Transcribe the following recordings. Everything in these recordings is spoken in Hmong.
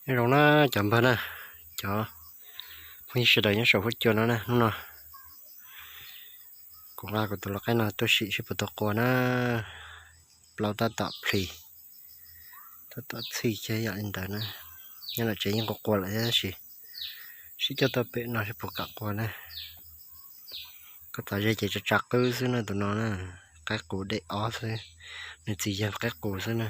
Nyob zoo na cov npawg na, cov phooj ywg sawv daws nyob saum huab cua no na, hnub no kuv nqa kuv tus lau qaib no tuaj sim seb puas tau qua na. Plaub tab tom plis, tab tom txhij kiag yam li ntawd na. Nyob no tsev yeej qua qua lawm tab sis sib coj tuaj pem no seb puas kam qua na. Koj txav ze ces tsa tsa qwb xwb na tus no na. Qaib qus dej ob xwb, nws txiv yog qaib qus xwb na.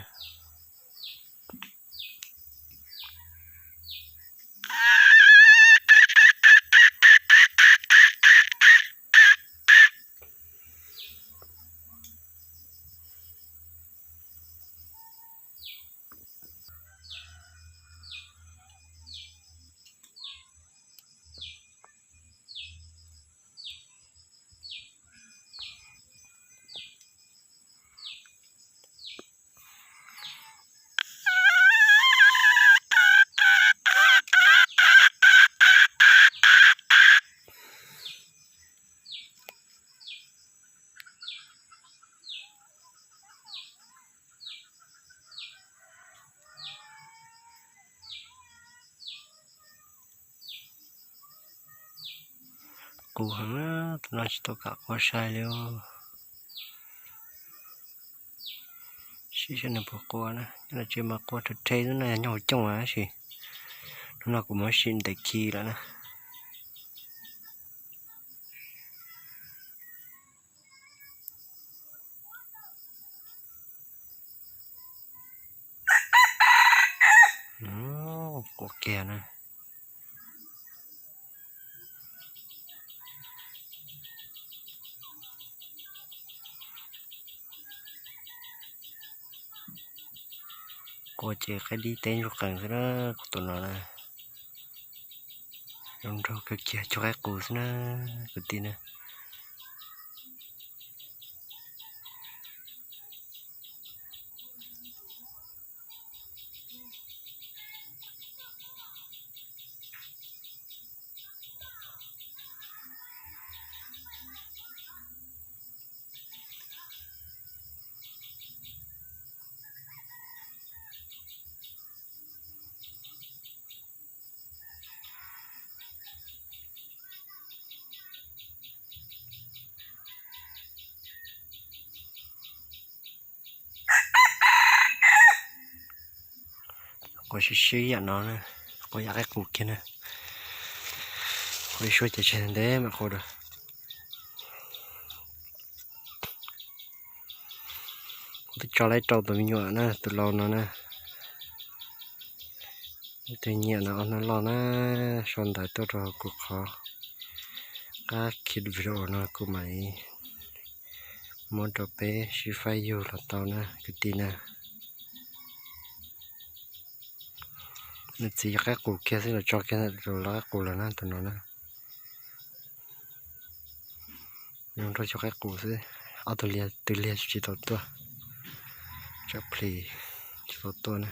Qus heev na, tus no tsis tau kam qua sai li. Sim saib nws puas qua na, nyob no tsev mas qua rhe rhe xwb na, yog nyob hauv cooj tab sis hnub no kuv muab sim ntev khi lawm na. Qua kiag na. Qua ces qaib dib teb ntsuag qees xwb na, kuv tus no na. Zoo nraug kawg kiag, cog qaib qus xwb na kwv tij na. Qua sib sib yam no na, qua yam qaib qus kiag na. Qua ib suab ces tseg ntev mam qua dua. Kuv twb tso laib rau tus me nyuam na, tus lau no na. Tus nyiam no ob hnub loj na, sau ntawv tuaj rau kuv qhov qab khi video no kuv mam muab rau peb sib faib yug los tau na kwv tij na. Nws txiv yog qaib qus kiag xwb, los tso kiag tus lau qaib qus lawm na tus no na. Zoo nraug cog qaib qus xwb, ob tug liag, tus liag tsis tau tuaj, tsam plis tsis tau tuaj na.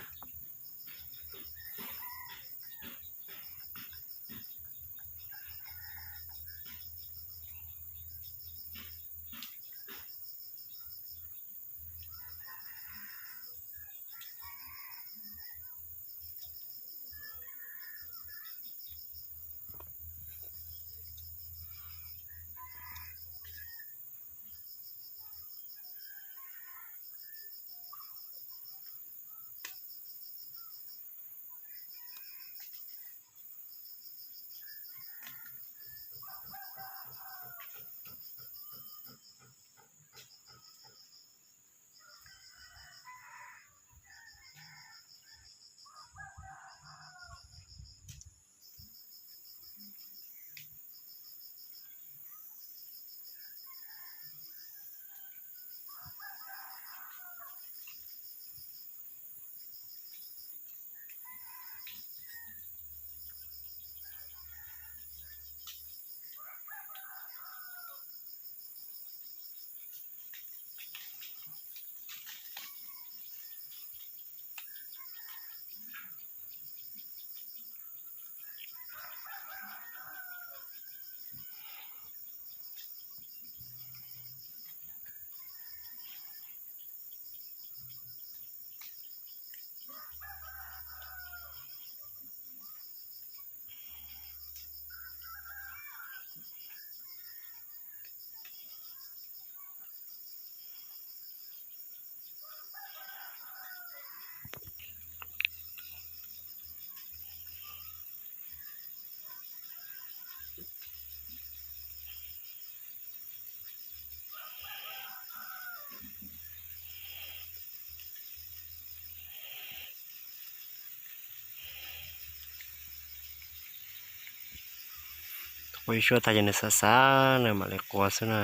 Ua ib suab tag ces nws xav xav nws mam li qua xwb na.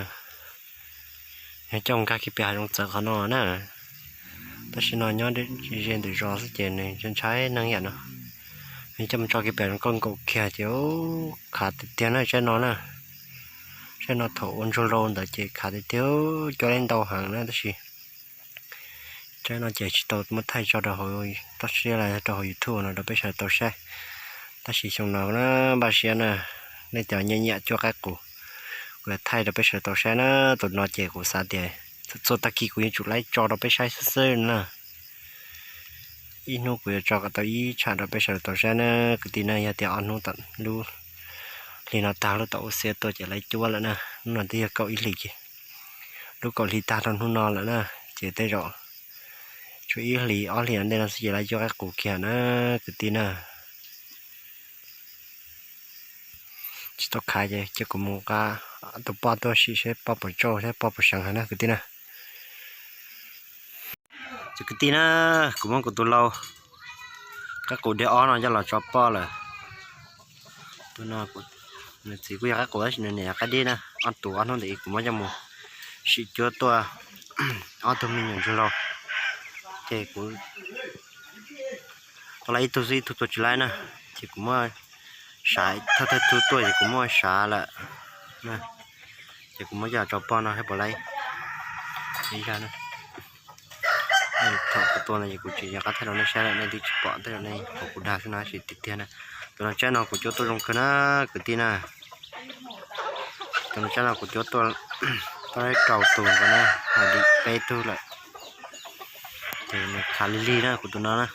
Yog coj nkag kiag pem hav zoov txawv qhov no na. Tab sis no nyob ze ntawm zos xwb ces nws ntshai neeg yam no. Yog coj mus tso kiag pem hav zoov nkauj nkaus kiag ces khav tiag tiag na tsaib no na. Tsaib no thaum ua ntsuag laus ntawd ces khav tiag tiag, cua laib ntau heev na tab sis tsaib no ces tsis tau muab thaij tso rau hauv toj siab los yog rau hauv YouTube no rau peb sawv daws tau saib. Tab sis xyoo no na npaj siab na, nej cov nyiam nyiam cuab qaib qus, kuv yuav thaij rau peb sawv daws tau saib na. Tus no ces kuv xav tias txhua tag kis kuv yuav tsum laib tso rau peb saib xwb xwb na. Ib hnub kuv yuav tso kom tau ib tsham rau peb sawv daws tau saib na kwv tij na. Yog tias ob hnub tom lub hli no tag lub tom ua xiab tuaj ces laib cuab lawm na. Hnub no twb yog kaum ib hlis ces lub kaum hli tag rau hnub no lawm na, ces tej zaum tshuav ib hlis ob hlis ntej no xwb ces laib cuab qaib qus kiag na kwv tij na. Tsis tau khav ces cia kuv mus nqa tus poj tuaj sim seb poj puas tsauj thiab poj puas seev heev na kwv tij na. Ces kwv tij na, kuv muab kuv tus lau qaib qus dib ob no coj los tso poj lawm. Tus no nws txiv kuj yog qaib qus tab sis nws niam yog qaib dib na. Ob tus ob hnub ntawd kuv muab coj mus sim cuab tuaj ob tug me nyuam ntsuag laus, ces kuv tau laib ib tug xwb ib tug tua tsis laib na, ces kuv muab sav thawj thawj tug tuaj ces kuv muab sav lawm, ces kuv muab coj tso poj no saib puas laib ib zag na. Thaum kuv tua no ces kuv tsis nco qab thaij rau nej saib lawm, nej twb tsis pom tej zaum nej pom kuv dag xwb no tab sis tiag tiag na. Tus no tsaib no kuv cuab tuaj zoo kawg na kwv tij na. Tus no tsaib no kuv cuab tuaj tau rau tus nkaus na, ho dim peb tug lawm. Ces nws khav lig lig na kuv tus no na,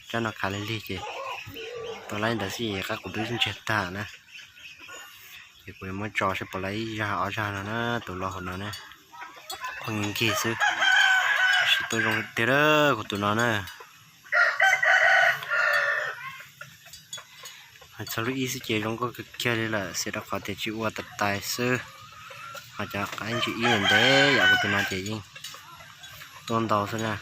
tsaib no khav lig lig ces tau laib ntawd xwb qaib qus twb ntsiag tag na. Ces kuv yuav muab tso saib puas laib ib zag ob zag no na, tus lau hauv no na. Qhov nkig nkig xwb, tab sis tuaj zoo tiag kuv tus no na. Hais txog lub ib xwb ces zoo nkauj kawg kiag li lawm, xiam rau qhov tias tsis ua tas tais xwb. Ho cov qaib ntsis ib ntev yam kuv tus no ces yeej tuaj ntau xwb na.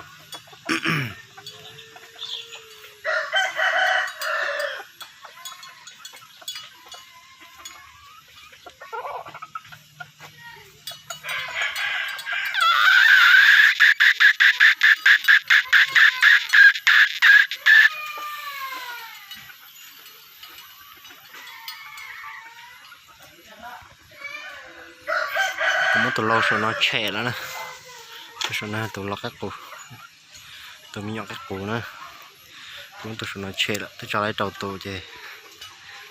Kuv muab tus lau saum no tshem lawm na. Tus saum no tus lau qaib qus, tus me nyuam qaib qus na. Kuv muab tus saum no tshem lawm, twb tso laib rau tus ces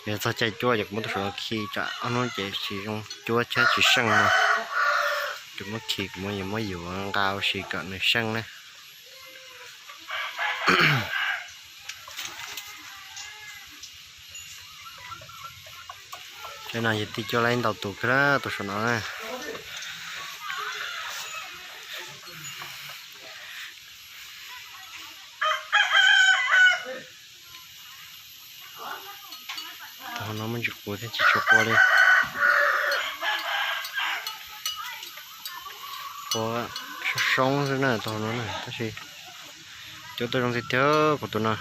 yog txog caij cuab ces kuv muab tus saum no khi tsam ob hnub ces tsis zoo cuab thiab tsis seej no. Kuv muab khi kuv muab yuav muab yuav nqa ua si kom nws seej na. Tsaib no yog tij cuab laib ntau tus kawg tus saum no na. Tus hauv no muaj ntsis qus thiab tsis tshua qua li. Qua soob soob xwb na tus hauv no na tab sis cuab tuaj zoo tiag tiag kuv tus no.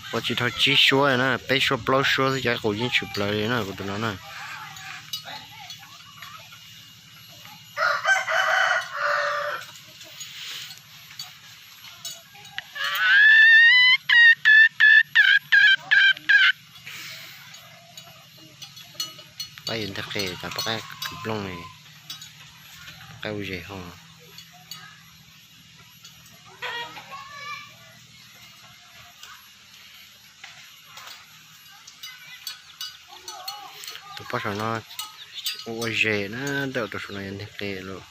Qua tsis dhau tsib suab na, peb suab plaub suab xwb ces qus yeej tshwm plaws li na kuv tus no na. Pab yuav nteg qe tas pab qaib kwv nplooj, pab qaib ua zes ho. Tus poj saum no ua zes na, tej zaum tus saum no yuav nteg qe lawm.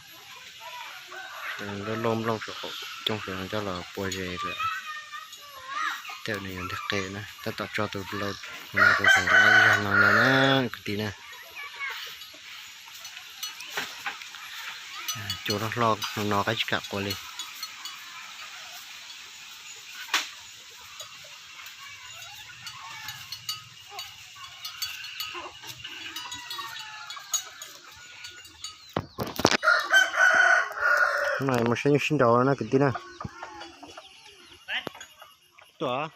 Loj loj nplooj saum qaum cooj saum no coj los pua zes lawm. Tej zaum nws yuav nteg qe na, tab tom tso tus lau no rau saum zag no no na kwv tij na. Cua loj hlo no qaib tsis kam qua li. No mus saib nyuj sib nraus na kwv tij na. Tuaj.